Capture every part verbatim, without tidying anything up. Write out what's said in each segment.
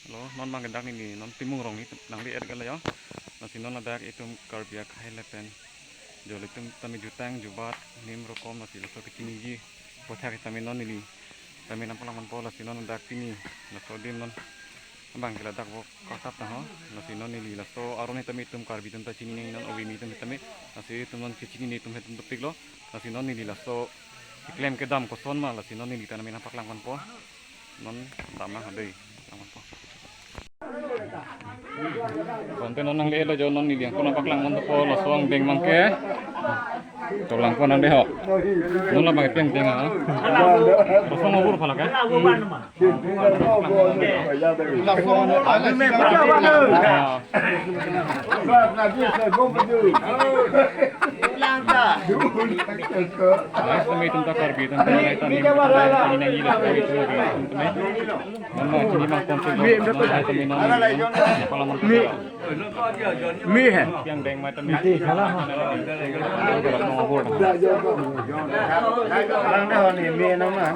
Lo, non bang ke dak neli non Timung Rong ni nangle-et gala yo. Lasi non ladak itum Karbi akhai lapen jo ilitum tame jutang jubat nim rokom lasi laso kechiniji aputhak tame non neli tame nangpaklangponpo. Lasi non dak pini laso adim non bang ke ladak vo kosap ta ho. Lasi non neli laso aron tame itum Karbi atum ta chini nangji, non ove me atum tame. Lasi itum non kechinine atum hetum betik lo. Lasi non neli laso keklem kedam koson ma, lasi non neli ta tame nangpaklangponpo. Non dam nang ha dei, nangpaklangponpo. Konten non nangle-et lo jo, non neli angkon nangpaklangponpo laso angdeng bang ke. Tolangkon nang dei ho. Non la bang ke piangdeng ha. Kosong obur pala ke. Last time itum ta Karbi atum ta, last time itum ta, ini nang ila Karbi atum ta. Mama, ini bang konten lo, last time ini, kalau mau Mi hai. Yang deng macam ini. Salah. Kalau mau obor. Lang deh, ini mi nama.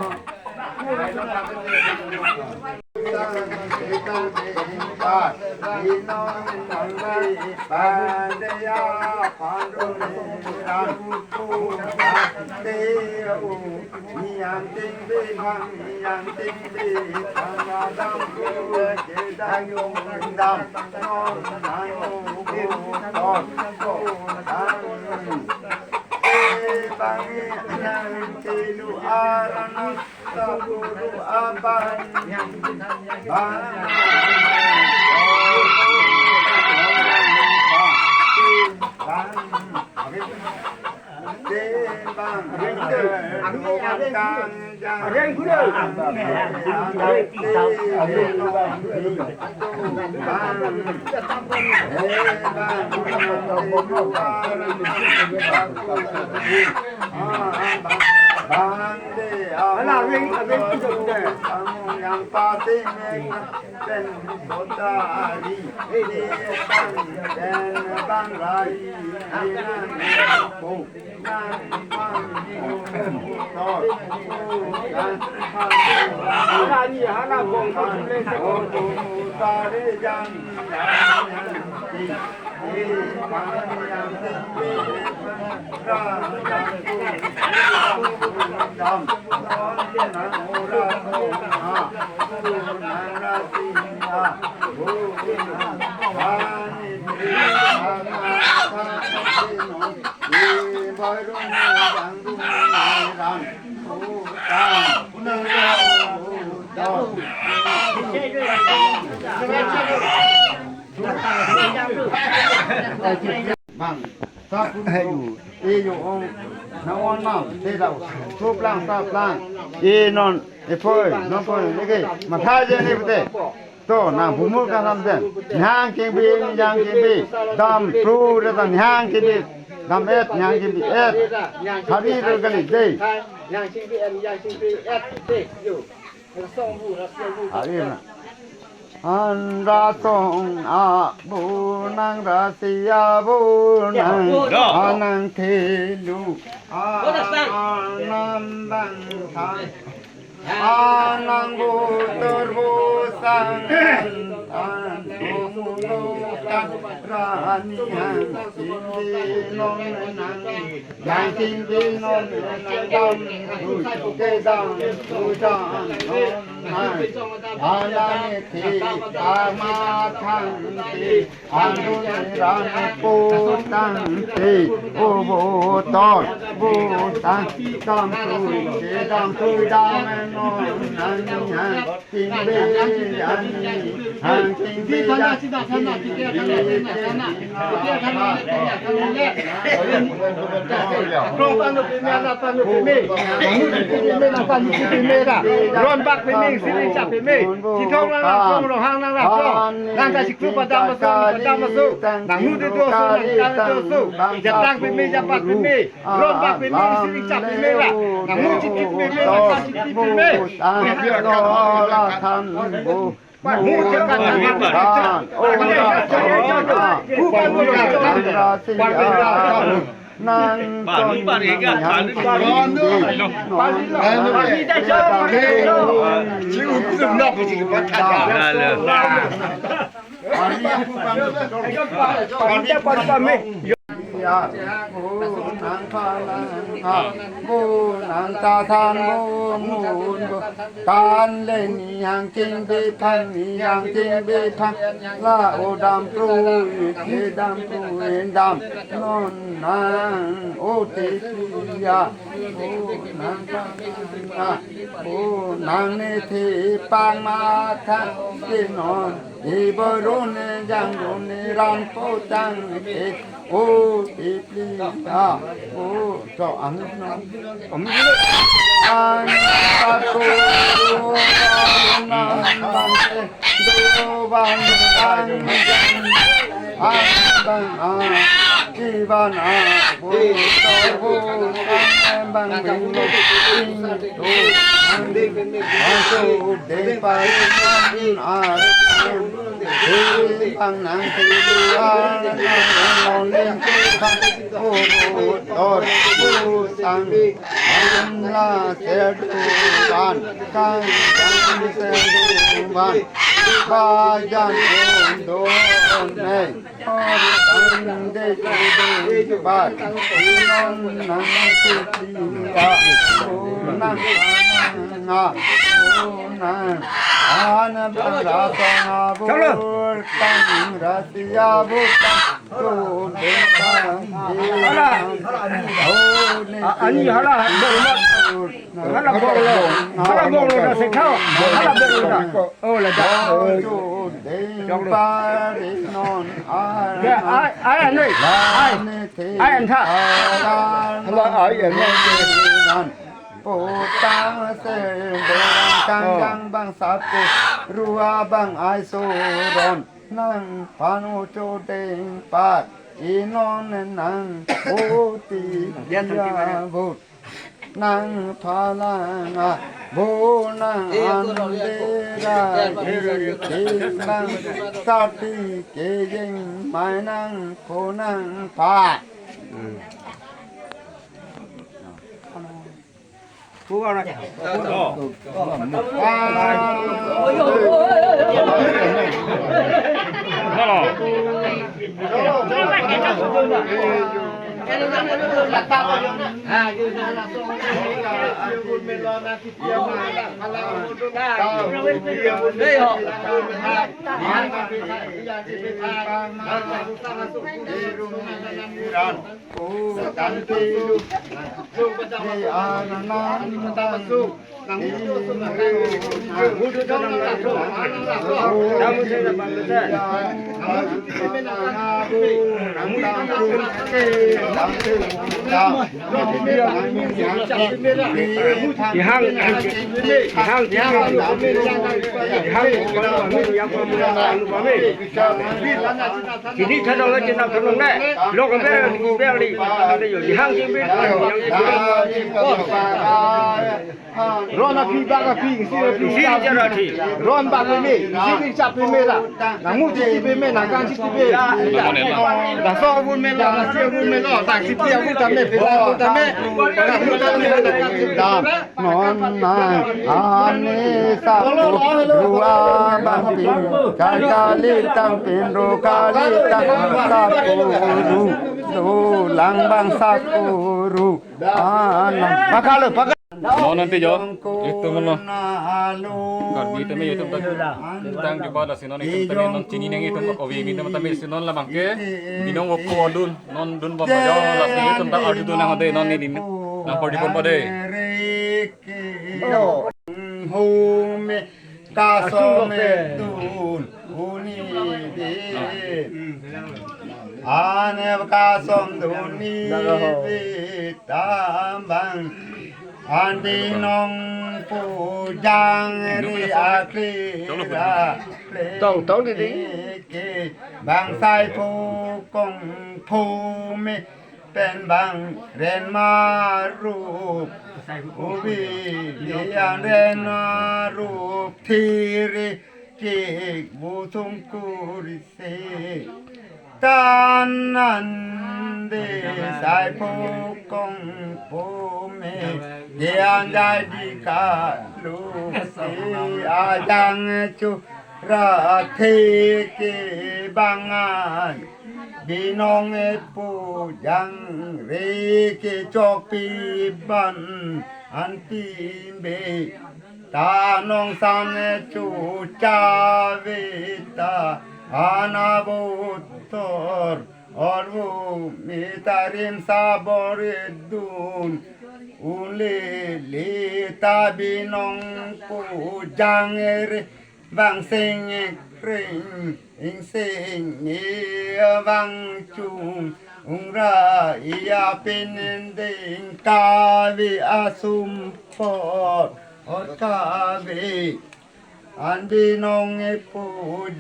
Bang, sapun ayu, e yo ong, na on mam, te dau, suplang, saplang, e non, e poi, non poi, e ke, matha je ne pute. To, nang bumur ka nam den. Nihang kingbi, nihang kingbi, dam pru re ta nihang kingbi, dam et, nihang kingbi et. Hari ro kali dei. Hari na. An ra song a bu nang ra si a bu nang a nang thelu a a nam bang tha a nang bu tur bu sang an an bu bu kan ra ni han sin di nong nang Yang ting ting non nang dam, ui, ke dam, ui dam, non nang. Anang thi, ama thang thi, anun ran pu tang thi, u bu ton, bu tang, dam tui, ke dam tui dam non nang nang. Ron bak peme, siri chak peme, sithong nang nang, thong rohang nang nang, thong nang ta sikru padam aso, padam aso, nang nu de do aso, nang kang de do aso, jatang peme, japat peme, ron bak peme, siri chak peme la, nang nu chiti peme, nang ta chiti peme. Nang Pari, pari, kan, pari. Halo. Ya, bu nang phalang, ha, bu nang tasan, bu ngun, bu tan le ni hang ching bi phang, ni hang ching bi phang, la o dam pru, ke dam pru, en dam, non nang o te pi ya, bu nang phalang, ha, bu nang ne the pang ma tha, ke non, e bo ro ne jang ro ne ran po chang, e, o, e pli, a, o, cho ang no. Ang ta ko ro, ang bang te, do bang, ang bang, ang bang, a, ki bang, a, bo, to, bo, ang bang, bing, lo, bing, to, ang, so, de, pa, ang, a, Pang nang tu dua nang nang ning tu kan o dor bu sang amla sedu ban kang kang sedu ban bajan un don nei or tang de de bat nang nang tu ti ta o nang nang a o nang an ban ra song a bu Tang Russia butang tu deng tang. Hala. Ani hala bol mat. Hala bol lo. Hala bol lo da se thao. Hala bol lo da. Oh, la da. Tu deng pari non ar. Ya, ai, ai, ani. Ai. Ai, an tha. Hala ai, ani. Putang se dorang kang jang bang sapu rua bang ai suron nang panu chodeng pat inon nang uti ya but nang phalang a bu nang andera iri bang sati kejeng mai nang ko nang pa. Ihang, ihang, ihang, Chini thadong le, chini thadong le. Lok ber, ber li. Ihang chingbi, ihang chingbi. Ron aphi bak aphi, isi aphi. Isi chara thi. Ron bak peme, isi chap peme la. Namu chiti peme, nakan chiti pe. Laso abun me lo, nasi abun me lo, tak chiti abun tame, pela abun tame. Namu tame, nakan chiti. Dam. Non nang ani sapu rua bang pin, kali tang pin ro kali tang sapu ru, do lang bang sapu ru. Anang pakalo pakalo. Non nanti jo, itum lo. Karbi tame itum tak tang di pada si non itum tame non chini nang itum ko wi itum tame si non la bang ke. Binong wo ko dun, non dun bom jo la si itum ta arju dun nang de non ni din. Nang pardi pon pade. Home kasome dun uni de. Ane kasome dun ni de tambang. Andi nong pujang ri akli ra. Tong, tong, didi. Ke bang sai phu kong phu me. Pen bang ren marup ubi yang ren marup thiri kik busung kurisi. Tan ante sai phokong pome, ke-an jadi kalu ke ajang chu rathe ke bang an, Binong epo jangre kechokpi ban anti be ta nongsan chu chave ta anabotor orvo metarim sabor dun unle le ta Binong pu jangre bang sing kring ing sing ni bang chung ungra iya pin ding kave asum pot ot kave an Binong epo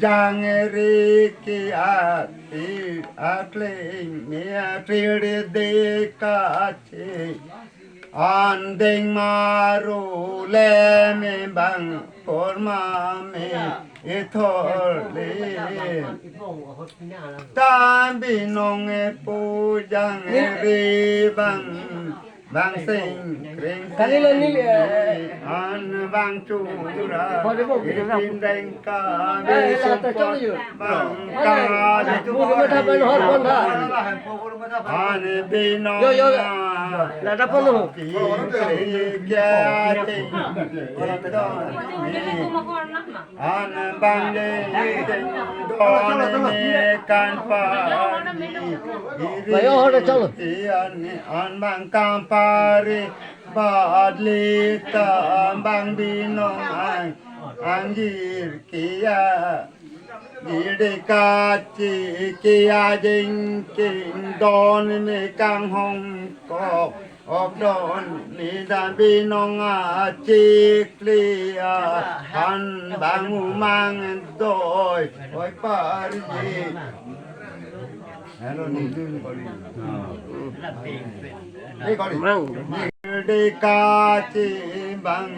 jangre ke ati akling ni atril de kache an ding maru le me bang korma me ithor le ta Binong epo jangre bang bang sing kring kali lo nil an bang chura itin deng kave support bang kave an Binong yo yo la ta pon ho kya ting an bang de don ne kan pa bayo ho da chalo an an bang kan pa re badli ta bang Binong ang anjir kiya giri kachi kiya jing king don me kang hong kok ok don ni da Binong a chikli a han bang umang doi oi parji. Hello, ni tu ni kali. Ni kali. Mang. Ni de kachi bang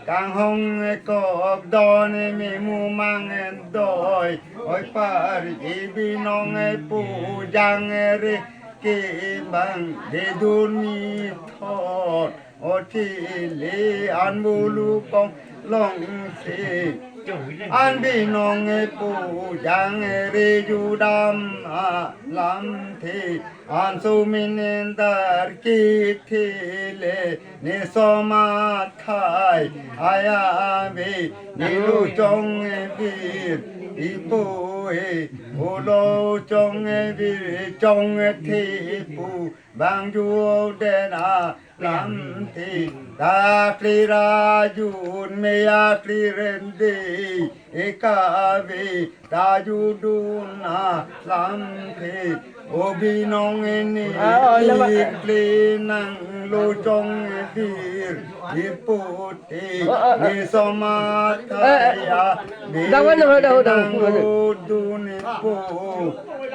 kang hong kok don me mumang doi oi parji Binong pu jangre ke bang de dun ni thot oti le an bulu kong long se an Binong pu jangre judam alam the an sumin dar ki the le ne soma thai aya be ne lo chong vir ipo e o lo chong vir chong the pu bang ju den a lam thi ta kli ra jun me a kli ren de e kave ta ju dun a lam thi o Binong ni ah, oh, nama. Kli nang lo chong vir ir put te oh, oh, oh. Ni soma eh, eh. Thaya dawan ho dawan dawan dun po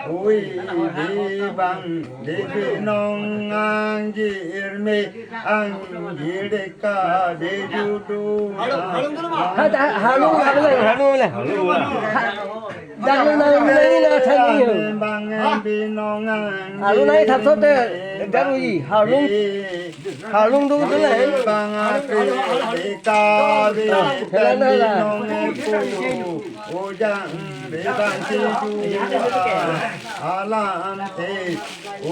ui di bang di Binong angjir me angjir de kave judu ha ta halung halung halung le halung le dalu na na na thani ho bang Binong angjir halung nai thap thop de dalu ji halung halung do de le bang ati de kave dan Binong pu ujang de bang si ju alam te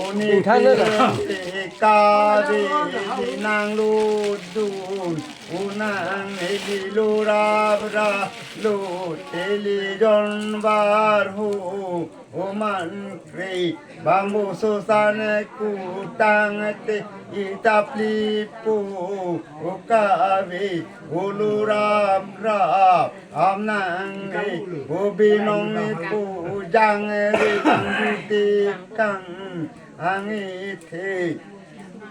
uni te kave nang ludun unang eli lurap ra lu teli jon bar hu uman kre bambu susan kutang te itap lipu ukave ulu ram rap amnang re ubinong pu jang re bang juti kang angi the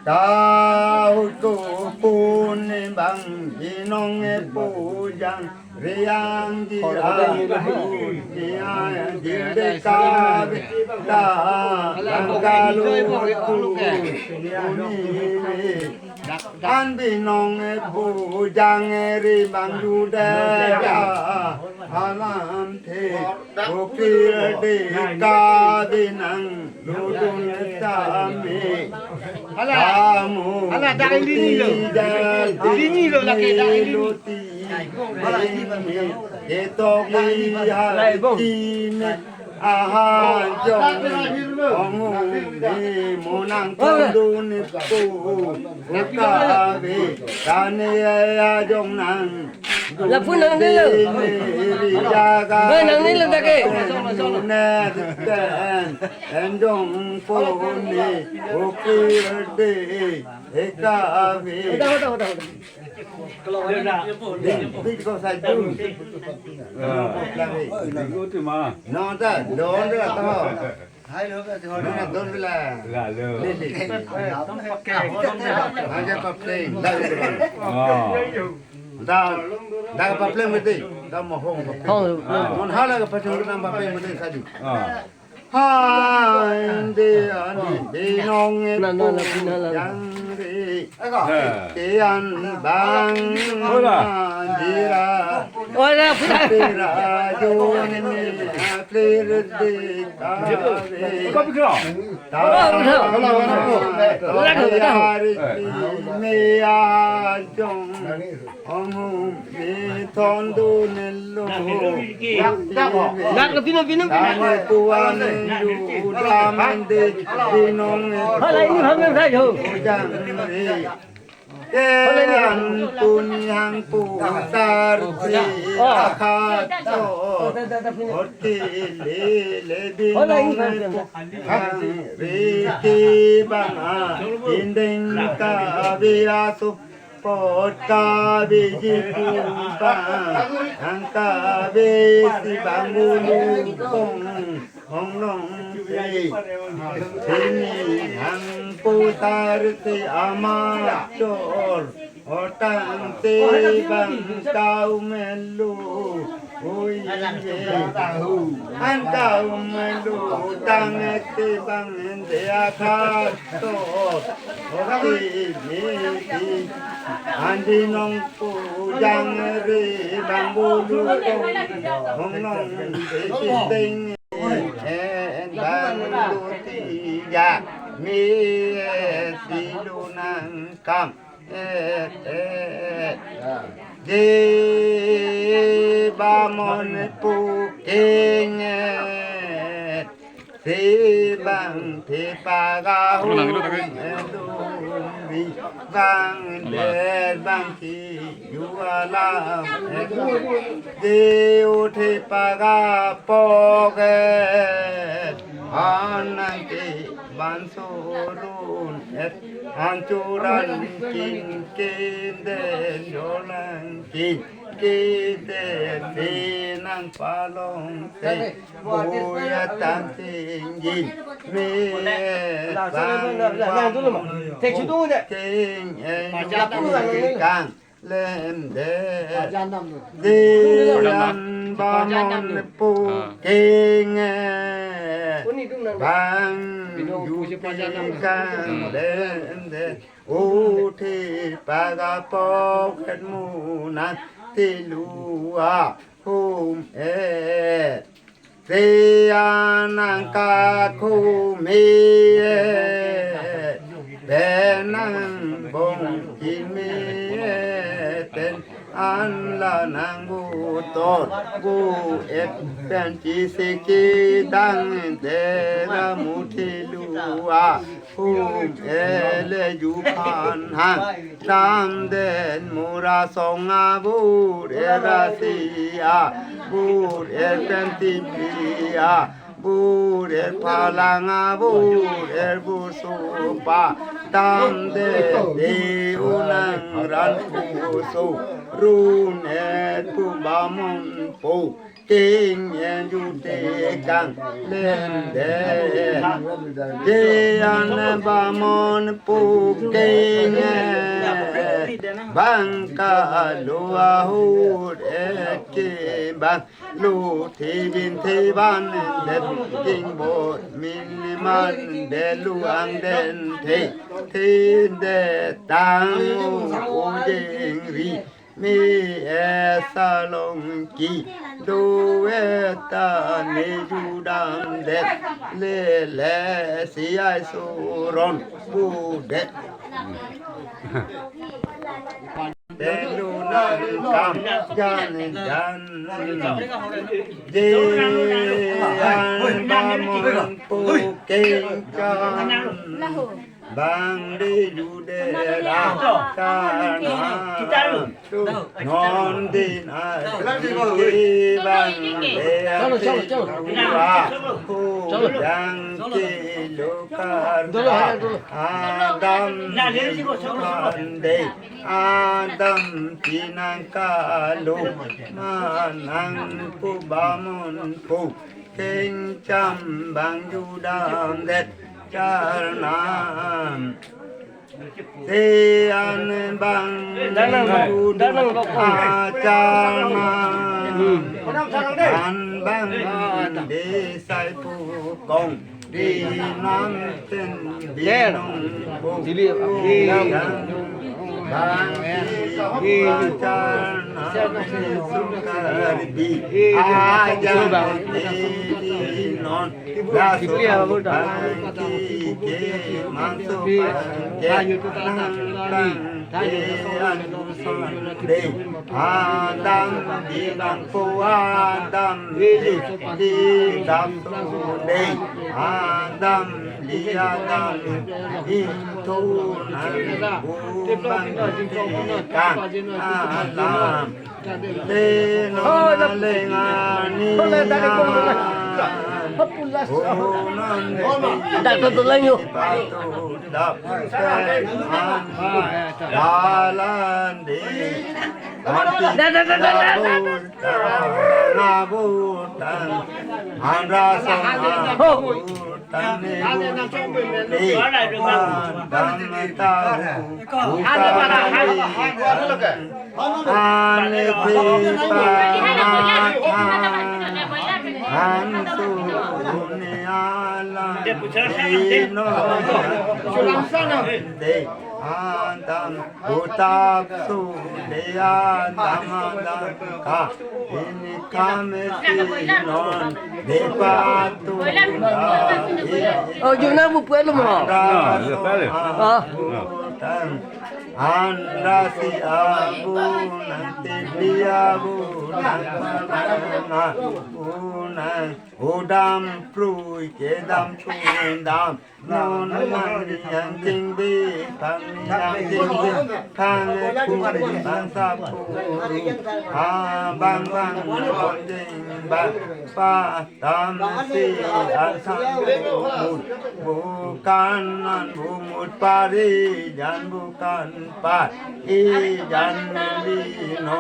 ta hu tu pun bang binong pu jang Riang di abu nia di deka ta langkalu tu uni An binong pujang ri bang juda alam the ukir de ka binang ludun sami. Hala. Kamu hala, dak ini lo. Ini lo lagi, dak ini. Luti. Ketok lihat kine. Aha jong ong umi monang tondun pu ukabe tane ajong nang. Lapu nangnelo. Oi, nangnelo dak ke. Enjong pone ukir de ekabe. Hoda, hoda, hoda, hoda. Big, big ko sa dun. Ah. Lagi. Big ko tu ma. No ta, don ta to. No, no, don la. La lo. Li, li. Aja pa pleng. La, li, li. Ah. Da, da pa pleng mati. Da mo hong pa pleng. Hong. Mon hala ka pa chung na pa pleng mati sa dun. Ah. Hai de ani binong na, na, na, na, na. Yang ri. Ha. Tian bang. Hola. Jira. Hola, hola. Tira joni ni clear de ka. Kopi kro. Hola, hola, hola. Hola, hola. Yari me ajong. Ong umi tondun lo. Dak, dak, dak. Dak, pino, pino, pino. Tane puan ju ulam de binong. Hala, ini hang yang saya, ho. Jang ri. Ke an puni hang pusar si akhat to. Ot ke le le binong pu hang ri ke bang a. Indeng ka bira sup Pot ka biji pu bang, ang ka besi bang bulu tong, ong long se. Sini ang pusar si ama chor, otang se bang kau melu. Ui ye, an kau melu tang se bang dia kha to. Oti miti andi nong pujang ri bang bulu tong, hong nong si ting en bang luti ya mi si lu nang kam et et. Di bamon pu king et. Si bang si paga hu, eh, lu ri bang de bang si ju alam, eh, di uthi paga pok, eh, anang si ban surun, eh, anchuran kin kin den jolang kin kin den si nang palong se. Buya tang ting jin me bang bang king en kang lem de. Dian bamon pu king bang ju kang lem de. Uthi paga pok et munan tilua hum et. Tian nang kakhum hi et, penang bong kimi et, pen an la nang bu tot bu et, pen chi si ki dang dera muthi lua. Hum ele ju phan hang, dam den mura song abur erasi abur erpen tipi abur erphalang abur erbur supa, dam den de unang ran pusu run erpu bamon pu. King en ju te kang lem de. Ke an bamon pu king en bang ka lo ahut et ke bang lo the bin the ban det king bot min man de lu ang den the. Thin det tang ujeng ri me esa long ki do eta ne judam det le le si ai suron bu det. Tenu nang kam jan jan je an ba mon pu keng kam. Bang de ju de ra ta na tu non din ai ke bang de a te ra hu jang ke lo kar ta adam de kan de adam pinang ka lo manang pu ba mon pu keng cham bang judam det charnam. Te an bang danang, danang, bok. Acharnam. An bang de sai pu kong. Di nam ten di nong pu. Dili, di. Bang di acharnam sukar bi. Ajang di non. Adam bilang pu adam di dam su de adam li adam itu nan bumang kan alam. Teno na lenga ni na. Dak to to lang yo. Dalan di. Da, da, da, da, da, da. Nabutan. Andra sama. Ho. Tane bu. Di. Dam tahu. Bukan. Ane di pama ansu ne ala dino de adam utap su de adam adam ka ini kame si non de patu da. Oh, juna bu puelo mo. Ah, ya, pale. Ah. Andra si abu nang tibli abu nang abu nang udam prui kedam prui dam non nang yang ting bi pang yang ting bi pang ku bang sa pu abang bang on ding bang pa Tam si an sang bumut, bukan an bumut pari jan bukan pari jan lino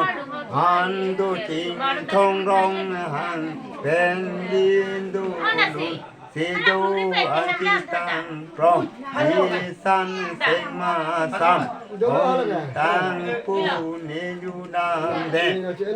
an do ting thong rong hang pen lin do lun si do an ti tang prong isan seng ma sam ong tang pu ne judam de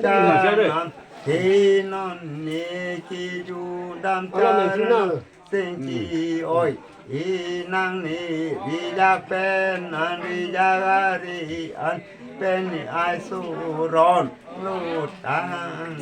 chanam. Te non ne kejudam charan sengki oi. Inang ne rijak pen an rijak ari an pen ne ai suron lutang.